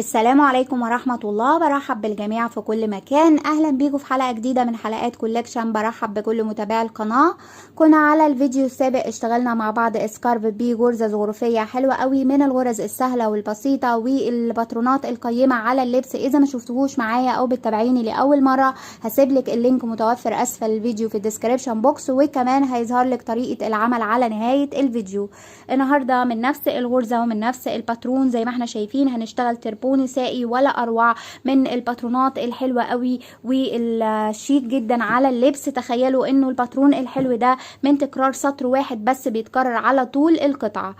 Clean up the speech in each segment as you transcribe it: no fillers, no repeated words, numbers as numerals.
السلام عليكم ورحمة الله. برحب بالجميع في كل مكان. اهلا بيكم في حلقة جديدة من حلقات collection. برحب بكل متابعي القناة. كنا على الفيديو السابق اشتغلنا مع بعض scarf بغرزة زخرفية حلوة قوي من الغرز السهلة والبسيطة والباترونات القيمة على اللبس. اذا ما شفتوهوش معايا او بتتابعيني لاول مرة هسيبلك ال link متوفر اسفل الفيديو في ال description box، وكمان هيظهر لك طريقة العمل على نهاية الفيديو. النهاردة من نفس الغرزة ومن نفس الباترون زي ما احنا شايفين هنشتغل تربون نسائي ولا اروع من الباترونات الحلوة قوي والشيك جدا على اللبس. تخيلوا انه الباترون الحلو ده من تكرار سطر واحد بس بيتكرر على طول القطعة.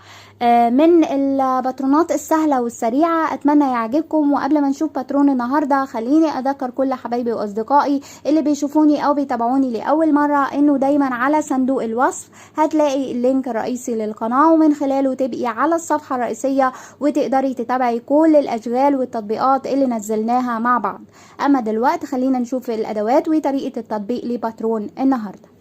من الباترونات السهلة والسريعه. اتمنى يعجبكم. وقبل ما نشوف باترون النهارده خليني اذكر كل حبايبي واصدقائي اللي بيشوفوني او بيتابعوني لاول مرة انه دايما على صندوق الوصف هتلاقي ال link الرئيسي للقناة، ومن خلاله تبقي على الصفحة الرئيسية وتقدري تتابعي كل الاشغال والتطبيقات اللي نزلناها مع بعض. اما دلوقتي خلينا نشوف الادوات وطريقه التطبيق لباترون النهارده.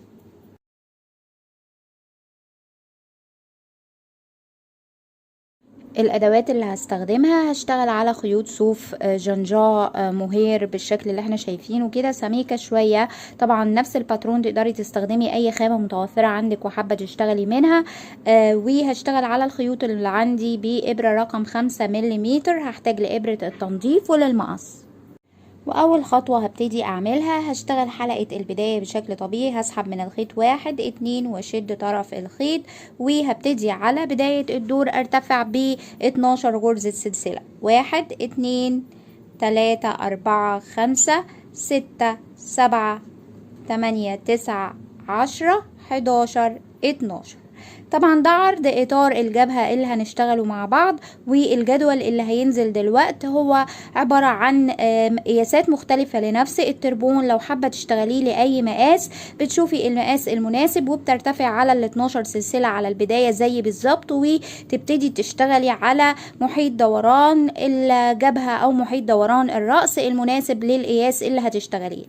الادوات اللي هستخدمها هشتغل على خيوط صوف جنجا مهير بالشكل اللي احنا شايفينه كده، سميكة شوية. طبعا نفس الباترون تقدري تستخدمي اي خامة متوفرة عندك وحابة تشتغلي منها. وهشتغل على الخيوط اللي عندي بابره رقم 5 مليمتر. هحتاج لابره التنظيف وللمقص. واول خطوة هبتدي اعملها هشتغل حلقة البداية بشكل طبيعي. هسحب من الخيط 1 2 واشد طرف الخيط، وهبتدي على بداية الدور ارتفع ب 12 غرزة سلسلة. 1 2 3 4 5 6 7 8 9 10 11 12. طبعا ده عرض اطار الجبهة اللي هنشتغله مع بعض، والجدول اللي هينزل دلوقتي هو عبارة عن قياسات مختلفة لنفس التربون. لو حابة تشتغليه لأي مقاس بتشوفي المقاس المناسب وبترتفع على ال 12 سلسلة على البداية زي بالظبط، وتبتدي تشتغلي على محيط دوران الجبهة او محيط دوران الرأس المناسب للقياس اللي هتشتغليه.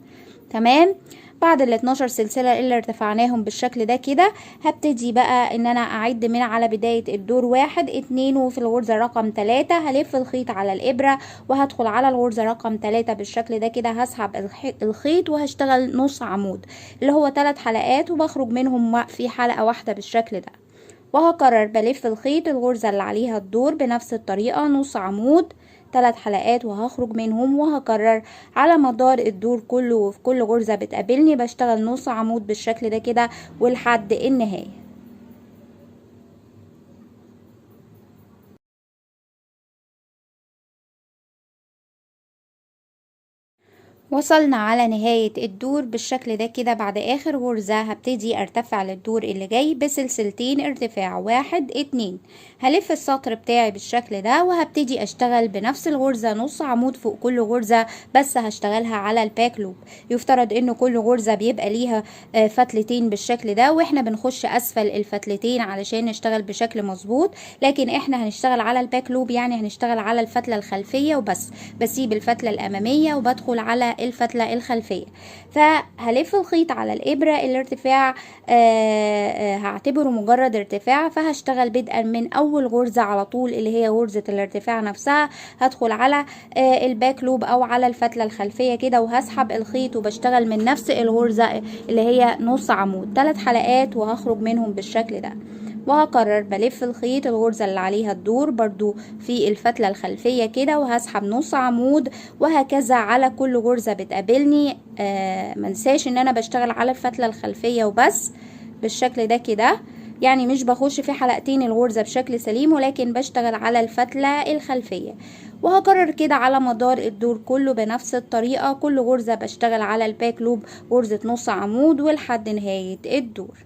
تمام. بعد ال 12 سلسلة اللي ارتفعناهم بالشكل ده كده هبتدي بقى ان انا اعد من على بداية الدور 1 2، وفي الغرزة رقم 3 هلف الخيط على الابرة وهدخل على الغرزة رقم 3 بالشكل ده كده. هسحب الخيط وهشتغل نص عمود اللي هو 3 حلقات، وبخرج منهم في حلقة واحدة بالشكل ده. وهكرر بلف الخيط الغرزة اللي عليها الدور بنفس الطريقة، نص عمود 3 حلقات وهخرج منهم، وهكرر على مدار الدور كله. وفي كل غرزة بتقابلني بشتغل نص عمود بالشكل ده كده ولحد النهاية. وصلنا على نهاية الدور بالشكل ده كده. بعد اخر غرزة هبتدي ارتفع للدور اللي جاي بسلسلتين ارتفاع 1 2. هلف السطر بتاعي بالشكل ده وهبتدي اشتغل بنفس الغرزة نص عمود فوق كل غرزة، بس هشتغلها على ال back loop. يفترض ان كل غرزة بيبقى ليها فتلتين بالشكل ده، واحنا بنخش اسفل الفتلتين علشان نشتغل بشكل مظبوط، لكن احنا هنشتغل على ال back loop، يعني هنشتغل على الفتلة الخلفية وبس. بسيب الفتلة الامامية وبدخل على الفتلة الخلفية. فهلف الخيط على الإبرة. الارتفاع هعتبره مجرد ارتفاع، فهشتغل بدءا من أول غرزة على طول اللي هي غرزة الارتفاع نفسها. هدخل على ال back loop أو على الفتلة الخلفية كده، وهسحب الخيط وبشتغل من نفس الغرزة اللي هي نص عمود 3 حلقات وهخرج منهم بالشكل ده. وهكرر بلف الخيط الغرزة اللي عليها الدور برضو في الفتلة الخلفية كده، وهسحب نص عمود، وهكذا على كل غرزة بتقابلني. منساش ان انا بشتغل على الفتلة الخلفية وبس بالشكل ده كده، يعني مش بخش في حلقتين الغرزة بشكل سليم، ولكن بشتغل على الفتلة الخلفية. وهكرر كده على مدار الدور كله بنفس الطريقة، كل غرزة بشتغل على ال back loop غرزة نص عمود ولحد نهاية الدور.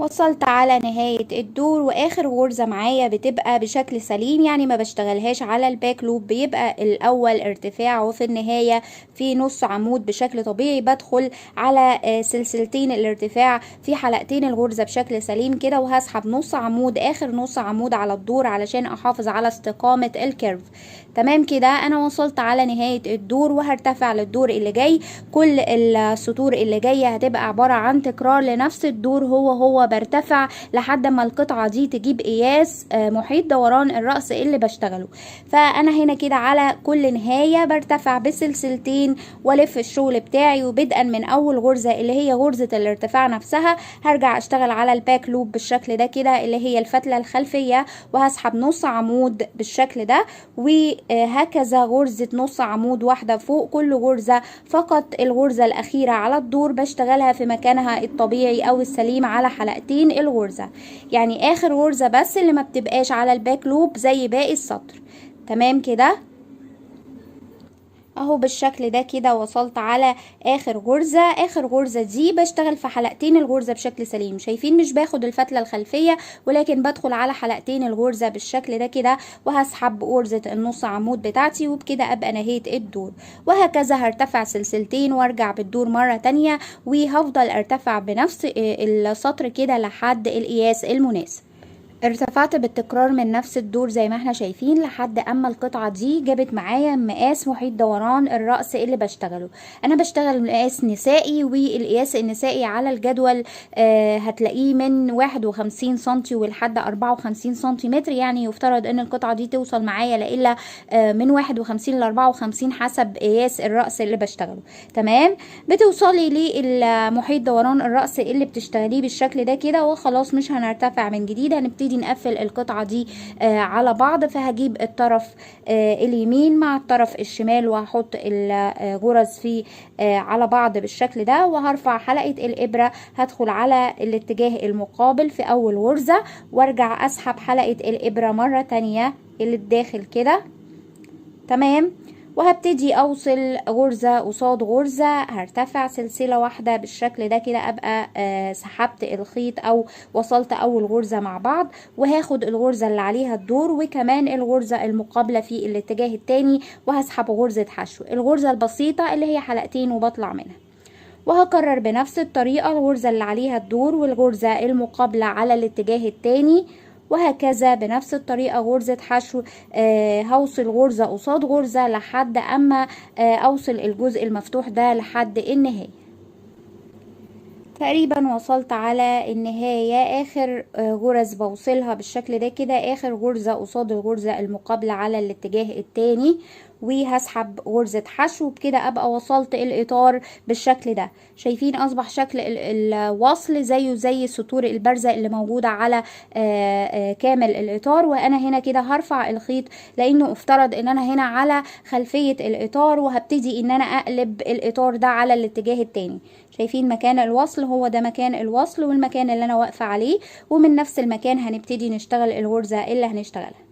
وصلت على نهاية الدور، واخر غرزة معايا بتبقى بشكل سليم، يعني ما بشتغلهاش على ال back loop، بيبقى الاول ارتفاع وفي النهاية في نص عمود بشكل طبيعي. بدخل على سلسلتين الارتفاع في حلقتين الغرزة بشكل سليم كده، وهسحب نص عمود اخر نص عمود على الدور علشان احافظ على استقامة ال curve. تمام كده انا وصلت على نهاية الدور وهرتفع للدور اللي جاي. كل السطور اللي جاية هتبقى عبارة عن تكرار لنفس الدور هو هو وبرتفع لحد ما القطعة دي تجيب قياس محيط دوران الرأس اللي بشتغله. فانا هنا كده على كل نهاية برتفع بسلسلتين والف الشغل بتاعي، وبدءا من اول غرزة اللي هي غرزة الارتفاع نفسها هرجع اشتغل على ال back loop بالشكل ده كده اللي هي الفتلة الخلفية، وهسحب نص عمود بالشكل ده، وهكذا غرزة نص عمود واحدة فوق كل غرزة. فقط الغرزة الأخيرة على الدور بشتغلها في مكانها الطبيعي أو السليم على حلقتين الغرزة، يعني آخر غرزة بس اللي ما بتبقاش على ال back loop زي باقي السطر. تمام كده اهو بالشكل ده كده وصلت على اخر غرزة. اخر غرزة دي بشتغل في حلقتين الغرزة بشكل سليم، شايفين مش باخد الفتلة الخلفية ولكن بدخل على حلقتين الغرزة بالشكل ده كده، وهسحب غرزة النص عمود بتاعتي، وبكده ابقى نهيت الدور. وهكذا هرتفع سلسلتين وارجع بالدور مرة تانية، وهفضل ارتفع بنفس السطر كده لحد القياس المناسب. ارتفعت بالتكرار من نفس الدور زي ما احنا شايفين لحد اما القطعة دي جابت معايا مقاس محيط دوران الرأس اللي بشتغله. انا بشتغل مقاس نسائي، والقياس النسائي على الجدول هتلاقيه من 51 سنتي ولحد 54 سنتيمتر، يعني يفترض ان القطعة دي توصل معايا لإلا من 51 ل 54 حسب قياس الرأس اللي بشتغله. تمام، بتوصلي للمحيط دوران الرأس اللي بتشتغليه بالشكل ده كده، وخلاص مش هنرتفع من جديد، هنبتدي نقفل القطعة دي على بعض. فهجيب الطرف اليمين مع الطرف الشمال وهحط الغرز في على بعض بالشكل ده، وهرفع حلقة الإبرة، هدخل على الاتجاه المقابل في أول غرزة وارجع أسحب حلقة الإبرة مرة تانية اللي الداخل كده. تمام، وهبتدي اوصل غرزة قصاد غرزة، هرتفع سلسلة واحدة بالشكل ده كده ابقى سحبت الخيط او وصلت اول غرزة مع بعض، وهاخد الغرزة اللي عليها الدور وكمان الغرزة المقابلة في الاتجاه التاني، وهسحب غرزة حشو الغرزة البسيطة اللي هي حلقتين وبطلع منها. وهكرر بنفس الطريقة الغرزة اللي عليها الدور والغرزة المقابلة على الاتجاه التاني، وهكذا بنفس الطريقة غرزة حشو. هوصل غرزة قصاد غرزة لحد اما اوصل الجزء المفتوح ده لحد النهاية. تقريبا وصلت على النهاية، اخر غرز بوصلها بالشكل ده كده، اخر غرزة قصاد الغرزة المقابلة على الاتجاه التاني، وهسحب غرزة حشو. بكده ابقى وصلت الاطار بالشكل ده. شايفين اصبح شكل الوصل زيه زي السطور البارزة اللي موجودة على كامل الاطار. وانا هنا كده هرفع الخيط لانه افترض ان انا هنا على خلفية الاطار، وهبتدي ان انا اقلب الاطار ده على الاتجاه التاني. شايفين مكان الوصل هو ده مكان الوصل والمكان اللي انا واقفة عليه، ومن نفس المكان هنبتدي نشتغل الغرزة اللي هنشتغلها.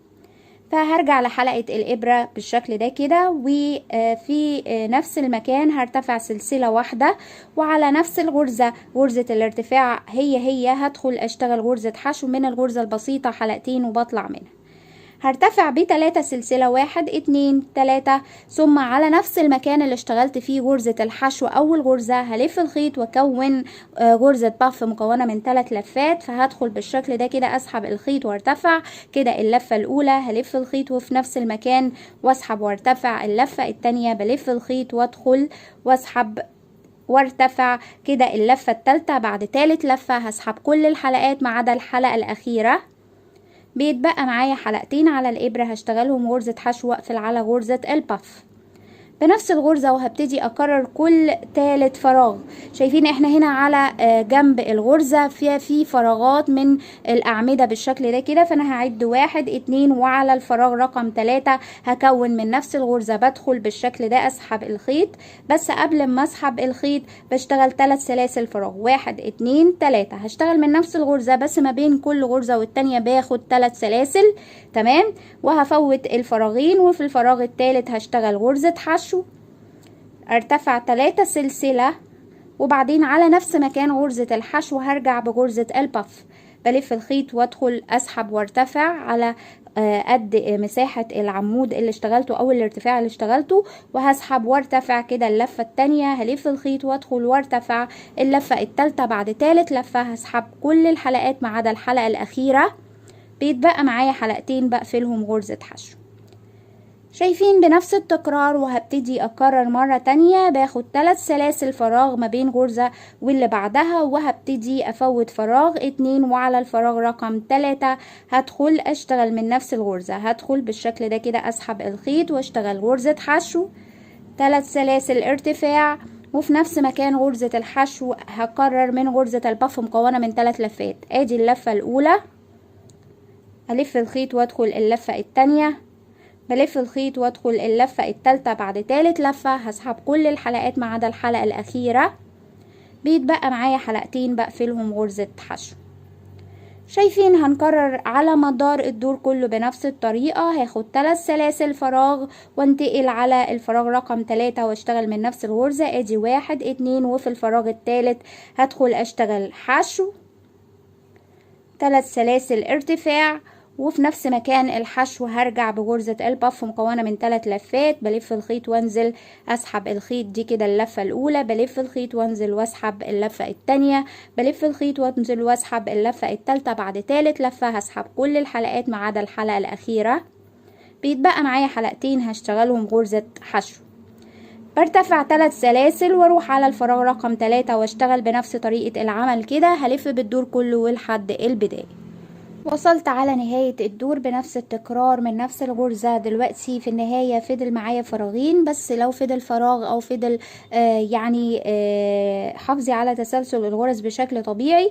فهرجع لحلقة الإبرة بالشكل ده كده، وفي نفس المكان هرتفع سلسلة واحدة، وعلى نفس الغرزة غرزة الارتفاع هي هي هدخل اشتغل غرزة حشو من الغرزة البسيطة حلقتين وبطلع منها. هرتفع ب3 سلسلة، 1 2 3، ثم على نفس المكان اللي اشتغلت فيه غرزة الحشو اول غرزة هلف الخيط واكون غرزة باف مكونة من 3 لفات. فهدخل بالشكل ده كده، اسحب الخيط وارتفع كده اللفة الاولى، هلف الخيط وفي نفس المكان واسحب وارتفع اللفة التانية، بلف الخيط وادخل واسحب وارتفع كده اللفة التالتة. بعد تالت لفة هسحب كل الحلقات ما عدا الحلقة الاخيرة، بيتبقى معايا حلقتين على الإبرة هشتغلهم غرزة حشو واقفل على غرزة الباف بنفس الغرزة، وهبتدي اكرر كل تالت فراغ. شايفين احنا هنا على جنب الغرزة فيها في فراغات من الأعمدة بالشكل ده كده، فانا هعد 1 2، وعلى الفراغ رقم 3 هكون من نفس الغرزة بدخل بالشكل ده اسحب الخيط، بس قبل ما اسحب الخيط بشتغل 3 سلاسل فراغ، 1 2 3. هشتغل من نفس الغرزة بس ما بين كل غرزة والتانية باخد 3 سلاسل. تمام، وهفوت الفراغين، وفي الفراغ التالت هشتغل غرزة حشو، ارتفع 3 سلسلة، وبعدين على نفس مكان غرزة الحشو هرجع بغرزة الباف، بلف الخيط وادخل اسحب وارتفع على قد مساحة العمود اللي اشتغلته او الارتفاع اللي اشتغلته، وهسحب وارتفع كده اللفة التانية، هلف الخيط وادخل وارتفع اللفة التالتة. بعد تالت لفة هسحب كل الحلقات ما عدا الحلقة الاخيرة، بيتبقى معايا حلقتين بقفلهم غرزة حشو. شايفين بنفس التكرار، وهبتدي اكرر مرة تانية. باخد 3 سلاسل فراغ ما بين غرزة واللي بعدها، وهبتدي افوت فراغ 2، وعلى الفراغ رقم 3 هدخل اشتغل من نفس الغرزة. هدخل بالشكل ده كده، اسحب الخيط واشتغل غرزة حشو، 3 سلاسل ارتفاع، وفي نفس مكان غرزة الحشو هكرر من غرزة الباف مكونة من 3 لفات. ادي اللفة الاولى، الف الخيط وادخل اللفة التانية، بلف الخيط وادخل اللفة التالتة. بعد تالت لفة هسحب كل الحلقات ما عدا الحلقة الأخيرة، بيتبقى معايا حلقتين بقفلهم غرزة حشو. شايفين هنكرر على مدار الدور كله بنفس الطريقة. هاخد 3 سلاسل فراغ وانتقل على الفراغ رقم 3 واشتغل من نفس الغرزة. ادي 1 2، وفي الفراغ التالت هدخل اشتغل حشو، 3 سلاسل ارتفاع، وفي نفس مكان الحشو هرجع بغرزة الباف مكونة من 3 لفات. بلف الخيط وانزل اسحب الخيط، دي كده اللفة الاولى، بلف الخيط وانزل واسحب اللفة التانية، بلف الخيط وانزل واسحب اللفة التالتة. بعد تالت لفة هسحب كل الحلقات ما عدا الحلقة الاخيرة، بيتبقى معايا حلقتين هشتغلهم غرزة حشو. برتفع 3 سلاسل واروح على الفراغ رقم 3 واشتغل بنفس طريقة العمل كده، هلف بالدور كله ولحد البداية. وصلت على نهاية الدور بنفس التكرار من نفس الغرزة. دلوقتي في النهاية فضل معايا فراغين بس، لو فضل فراغ او فضل حافظي على تسلسل الغرز بشكل طبيعي،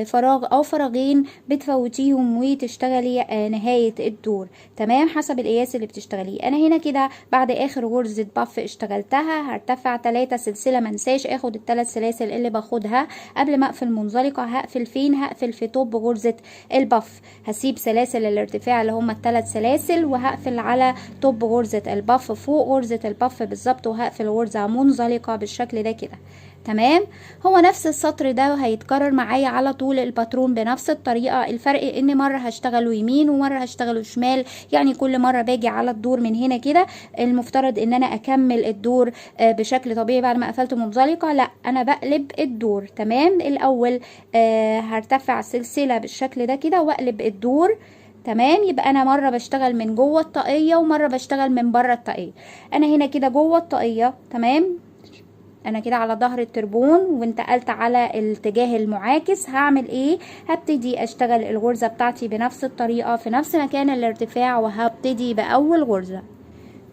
فراغ او فراغين بتفوتيهم وتشتغلي نهاية الدور، تمام، حسب القياس اللي بتشتغليه. انا هنا كده بعد اخر غرزة باف اشتغلتها هرتفع 3 سلسلة، منساش اخد الثلاث سلاسل اللي باخدها قبل ما اقفل منزلقة. هقفل فين؟ هقفل في top غرزة الباف، هسيب سلاسل الارتفاع اللي هما الثلاث سلاسل وهقفل على top غرزة الباف فوق غرزة الباف بالظبط، وهقفل غرزة منزلقة بالشكل ده كده، تمام. هو نفس السطر ده هيتكرر معايا على طول الباترون بنفس الطريقة، الفرق ان مرة هشتغله يمين ومرة هشتغله شمال، يعني كل مرة باجي على الدور من هنا كده المفترض ان انا اكمل الدور بشكل طبيعي بعد ما قفلت منزلقة، لا انا بقلب الدور، تمام. الاول هرتفع سلسلة بالشكل ده كده واقلب الدور، تمام. يبقى انا مرة بشتغل من جوه الطاقية ومرة بشتغل من بره الطاقية. انا هنا كده جوه الطاقية، تمام، انا كده على ظهر التربون وانتقلت على الاتجاه المعاكس. هعمل ايه؟ هبتدي اشتغل الغرزة بتاعتي بنفس الطريقة في نفس مكان الارتفاع، وهبتدي باول غرزة.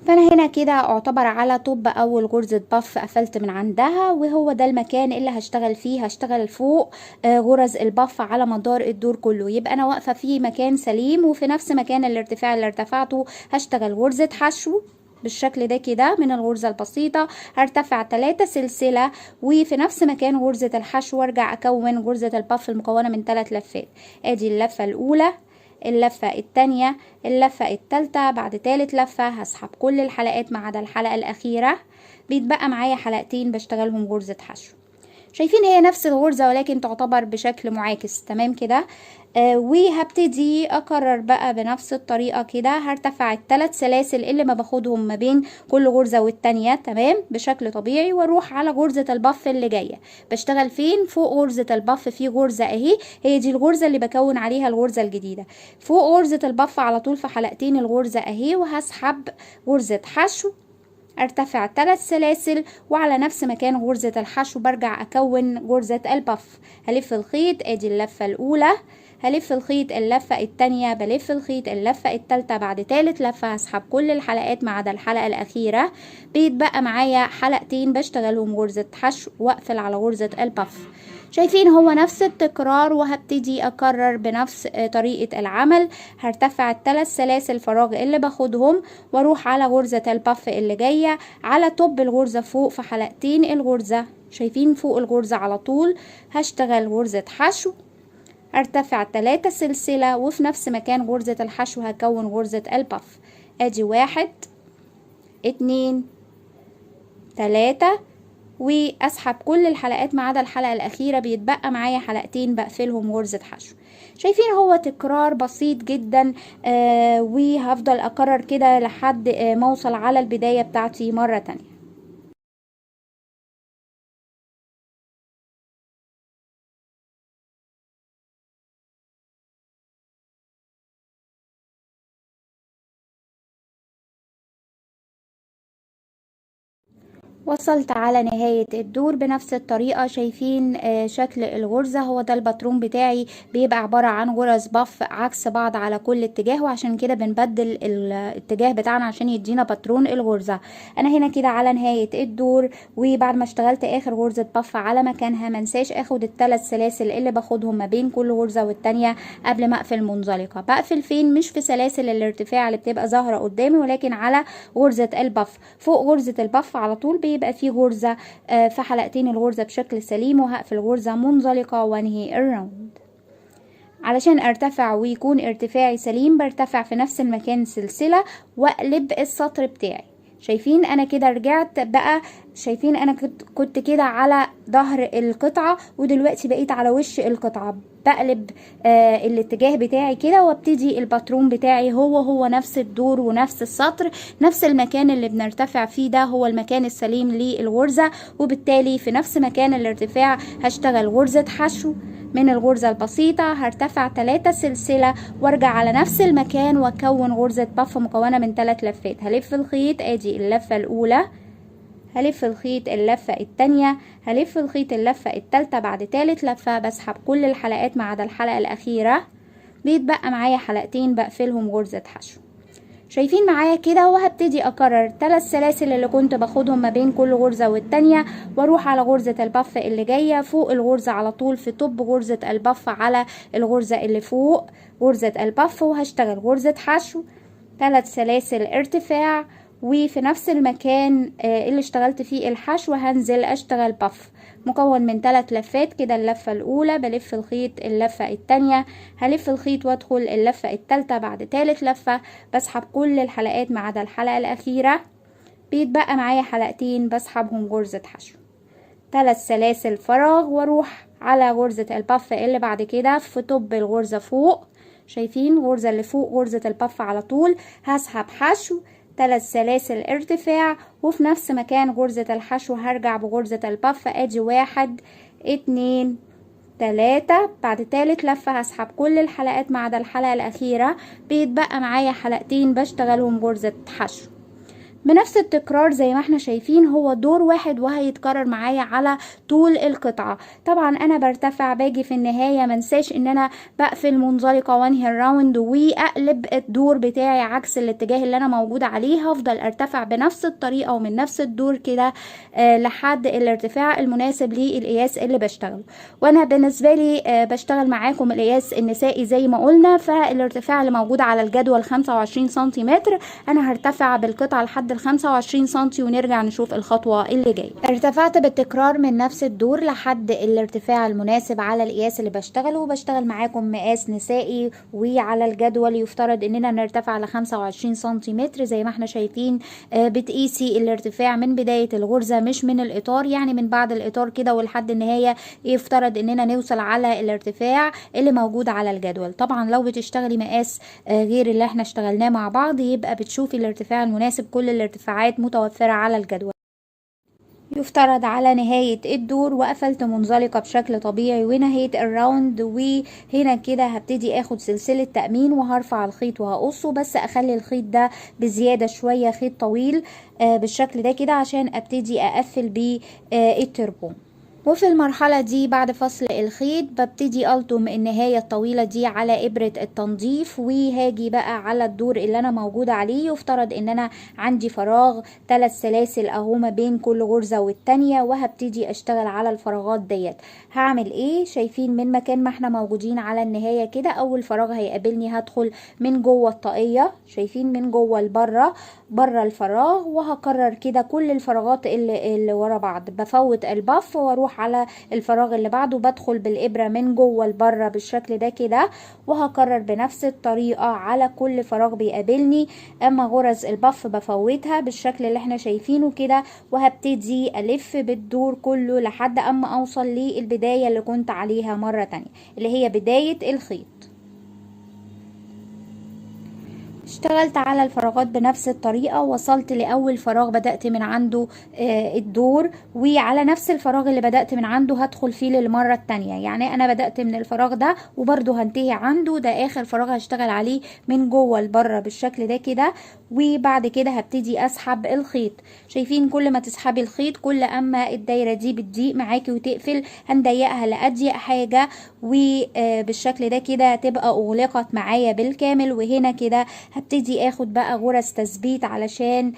فانا هنا كده اعتبر على top اول غرزة باف قفلت من عندها، وهو ده المكان اللي هشتغل فيه، هشتغل فوق غرز الباف على مدار الدور كله. يبقى انا واقفة في مكان سليم وفي نفس مكان الارتفاع اللي ارتفعته هشتغل غرزة حشو بالشكل ده كده من الغرزة البسيطة، هرتفع 3 سلسلة وفي نفس مكان غرزة الحشو وارجع اكون غرزة الباف المكونة من 3 لفات. ادي اللفة الاولى، اللفة التانية، اللفة التالتة. بعد تالت لفة هسحب كل الحلقات ما عدا الحلقة الأخيرة، بيتبقى معايا حلقتين بشتغلهم غرزة حشو. شايفين هي نفس الغرزة ولكن تعتبر بشكل معاكس، تمام كده. وهبتدي اكرر بقى بنفس الطريقة كده، هرتفع الثلاث سلاسل اللي ما باخدهم ما بين كل غرزة والتانية، تمام، بشكل طبيعي، واروح على غرزة الباف اللي جاية. بشتغل فين؟ فوق غرزة الباف في غرزة اهي، هي دي الغرزة اللي بكون عليها الغرزة الجديدة، فوق غرزة الباف على طول في حلقتين الغرزة اهي، وهسحب غرزة حشو، ارتفع 3 سلاسل وعلى نفس مكان غرزة الحشو برجع اكون غرزة الباف. هلف الخيط، ادي اللفة الاولى، هلف الخيط اللفة التانية، بلف الخيط اللفة التالتة. بعد تالت لفة هسحب كل الحلقات ما عدا الحلقة الأخيرة، بيتبقى معايا حلقتين بشتغلهم غرزة حشو واقفل على غرزة الباف. شايفين هو نفس التكرار، وهبتدي اكرر بنفس طريقة العمل. هرتفع الثلاث سلاسل فراغ اللي باخدهم واروح على غرزة الباف اللي جاية على top الغرزة فوق في حلقتين الغرزة، شايفين فوق الغرزة على طول هشتغل غرزة حشو، ارتفع 3 سلسلة وفي نفس مكان غرزة الحشو هكون غرزة الباف. ادي 1 2 3، واسحب كل الحلقات ما عدا الحلقة الاخيرة، بيتبقى معايا حلقتين بقفلهم غرزة حشو. شايفين هو تكرار بسيط جدا، وهفضل اكرر كده لحد ما اوصل على البداية بتاعتي مرة تانية. وصلت على نهاية الدور بنفس الطريقة. شايفين شكل الغرزة، هو ده الباترون بتاعي، بيبقى عبارة عن غرز puff عكس بعض على كل اتجاه، وعشان كده بنبدل الاتجاه بتاعنا عشان يدينا باترون الغرزة. انا هنا كده على نهاية الدور، وبعد ما اشتغلت اخر غرزة puff على مكانها، منساش اخد الثلاث سلاسل اللي باخدهم ما بين كل غرزة والتانية قبل ما اقفل منزلقة. بقفل فين؟ مش في سلاسل الارتفاع اللي بتبقى ظاهرة قدامي، ولكن على غرزة ال puff. فوق غرزة ال puff على طول بيبقى في غرزة في حلقتين الغرزة بشكل سليم، وهقفل غرزة منزلقة وانهي ال round. علشان ارتفع ويكون ارتفاعي سليم برتفع في نفس المكان سلسلة واقلب السطر بتاعي. شايفين انا كده رجعت بقى، شايفين انا كنت كده على ظهر القطعة ودلوقتي بقيت على وش القطعة. بقلب الاتجاه بتاعي كده وابتدي الباترون بتاعي هو نفس الدور ونفس السطر، نفس المكان اللي بنرتفع فيه ده هو المكان السليم للغرزة، وبالتالي في نفس مكان الارتفاع هشتغل غرزة حشو من الغرزة البسيطة، هرتفع 3 سلسلة وارجع على نفس المكان واكون غرزة puff مكونة من 3 لفات. هلف الخيط، ادي اللفة الاولى، هلف الخيط اللفة التانية، هلف الخيط اللفة التالتة. بعد تالت لفة بسحب كل الحلقات ما عدا الحلقة الأخيرة، بيتبقى معايا حلقتين بقفلهم غرزة حشو. شايفين معايا كده؟ وهبتدي اكرر 3 سلاسل اللي كنت باخدهم ما بين كل غرزة والتانية، واروح على غرزة ال puff اللي جاية فوق الغرزة على طول في top غرزة ال puff على الغرزة اللي فوق غرزة ال puff، وهشتغل غرزة حشو 3 سلاسل ارتفاع، وفي نفس المكان اللي اشتغلت فيه الحشو هنزل اشتغل puff مكون من 3 لفات كده. اللفة الاولى بلف الخيط، اللفة التانية هلف الخيط وادخل اللفة التالتة. بعد تالت لفة بسحب كل الحلقات ما عدا الحلقة الاخيرة، بيتبقى معايا حلقتين بسحبهم غرزة حشو، 3 سلاسل فراغ، واروح على غرزة ال puff اللي بعد كده في top الغرزة فوق. شايفين غرزة اللي فوق غرزة ال puff على طول، هسحب حشو 3 سلاسل ارتفاع، وفي نفس مكان غرزة الحشو هرجع بغرزة ال puff. ادي 1 2 3. بعد تالت لفة هسحب كل الحلقات ما عدا الحلقة الأخيرة، بيتبقى معايا حلقتين بشتغلهم غرزة حشو. بنفس التكرار زي ما احنا شايفين، هو دور واحد وهيتكرر معايا على طول القطعة. طبعا انا برتفع باجي في النهاية منساش ان انا بقفل منزلقة وانهي ال round واقلب الدور بتاعي عكس الاتجاه اللي انا موجودة عليه. هفضل ارتفع بنفس الطريقة ومن نفس الدور كده لحد الارتفاع المناسب للقياس اللي بشتغله. وانا بالنسبة لي بشتغل معاكم القياس النسائي زي ما قلنا، فالارتفاع اللي موجود على الجدول 25 سنتيمتر، انا هرتفع بالقطعة لحد 25 سنتي ونرجع نشوف الخطوة اللي جاية. ارتفعت بالتكرار من نفس الدور لحد الارتفاع المناسب على القياس اللي بشتغله، وبشتغل معاكم مقاس نسائي، وعلى الجدول يفترض اننا نرتفع ل 25 سنتيمتر زي ما احنا شايفين. بتقيسي الارتفاع من بداية الغرزة مش من الاطار، يعني من بعد الاطار كده ولحد النهاية يفترض اننا نوصل على الارتفاع اللي موجود على الجدول. طبعا لو بتشتغلي مقاس غير اللي احنا اشتغلناه مع بعض يبقى بتشوفي الارتفاع المناسب، كل الارتفاعات متوفرة على الجدول. يفترض على نهاية الدور وقفلت منزلقة بشكل طبيعي ونهيت ال round. وهنا كده هبتدي اخد سلسلة تأمين وهرفع الخيط وهقصه، بس اخلي الخيط ده بزيادة شوية، خيط طويل بالشكل ده كده عشان ابتدي اقفل بيه التربون. وفي المرحلة دي بعد فصل الخيط ببتدي ألطم النهاية الطويلة دي على إبرة التنظيف، وهاجي بقى على الدور اللي أنا موجودة عليه. يفترض إن أنا عندي فراغ 3 سلاسل أهو ما بين كل غرزة والتانية، وهبتدي أشتغل على الفراغات ديت. هعمل إيه؟ شايفين من مكان ما احنا موجودين على النهاية كده، أول فراغ هيقابلني هدخل من جوه الطاقية، شايفين من جوه لبره، بره الفراغ، وهكرر كده كل الفراغات اللي ورا بعض. بفوت الباف واروح على الفراغ اللي بعده، بدخل بالإبرة من جوه لبره بالشكل ده كده، وهكرر بنفس الطريقة على كل فراغ بيقابلني. اما غرز الباف بفوتها بالشكل اللي احنا شايفينه كده، وهبتدي الف بالدور كله لحد اما اوصل للبداية اللي كنت عليها مرة تانية اللي هي بداية الخيط. اشتغلت على الفراغات بنفس الطريقة، وصلت لأول فراغ بدأت من عنده الدور، وعلى نفس الفراغ اللي بدأت من عنده هدخل فيه للمرة التانية. يعني أنا بدأت من الفراغ ده وبرده هنتهي عنده، ده آخر فراغ هشتغل عليه من جوه لبره بالشكل ده كده. وبعد كده هبتدي أسحب الخيط. شايفين كل ما تسحبي الخيط كل أما الدايرة دي بتضيق معاكي وتقفل، هنضيقها لأضيق حاجة، وبالشكل ده كده تبقى أغلقت معايا بالكامل. وهنا كده هبتدي اخد بقى غرز تثبيت علشان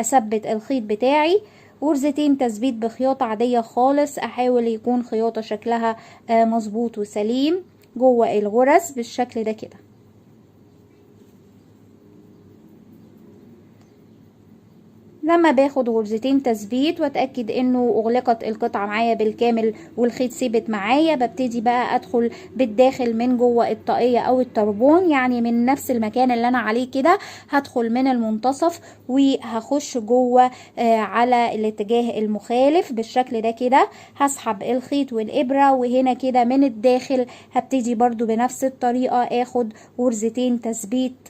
اثبت الخيط بتاعي. غرزتين تثبيت بخياطة عادية خالص، احاول يكون خياطة شكلها مظبوط وسليم جوه الغرز بالشكل ده كده. لما باخد غرزتين تثبيت واتاكد انه اغلقت القطعة معايا بالكامل والخيط ثبت معايا، ببتدي بقى ادخل بالداخل من جوه الطاقية او الطربون، يعني من نفس المكان اللي انا عليه كده هدخل من المنتصف وهخش جوه على الاتجاه المخالف بالشكل ده كده. هسحب الخيط والابره، وهنا كده من الداخل هبتدي برضو بنفس الطريقة اخد غرزتين تثبيت،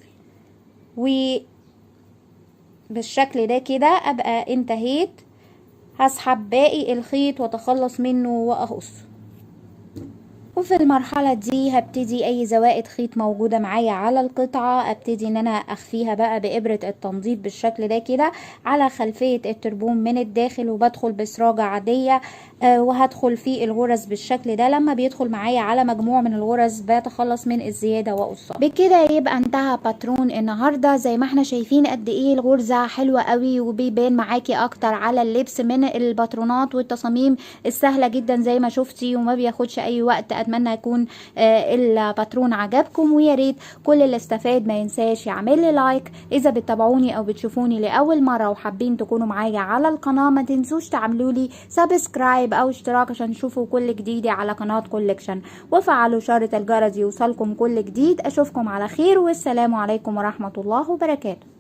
و بالشكل ده كده ابقى انتهيت. هسحب باقي الخيط واتخلص منه واقصه. وفي المرحلة دي هبتدي اي زوائد خيط موجودة معايا على القطعة ابتدي ان انا اخفيها بقى بابرة التنظيف بالشكل ده كده على خلفية التربون من الداخل، وبدخل بسراجة عادية وهدخل في الغرز بالشكل ده. لما بيدخل معايا على مجموع من الغرز بتخلص من الزيادة واقصها. بكده يبقى انتهى باترون النهاردة. زي ما احنا شايفين قد ايه الغرزة حلوة قوي وبيبان معاكي اكتر على اللبس من الباترونات والتصاميم السهلة جدا زي ما شفتي، وما بياخدش اي وقت. اتمنى يكون الباترون عجبكم، ويا ريت كل اللي استفاد ما ينساش يعمل لي like. اذا بتتابعوني او بتشوفوني لاول مرة وحابين تكونوا معايا على القناة ما تنسوش تعملوا لي subscribe او اشتراك عشان تشوفوا كل جديدي على قناة كوليكشن، وفعلوا شارة الجرس يوصلكم كل جديد. اشوفكم على خير، والسلام عليكم ورحمة الله وبركاته.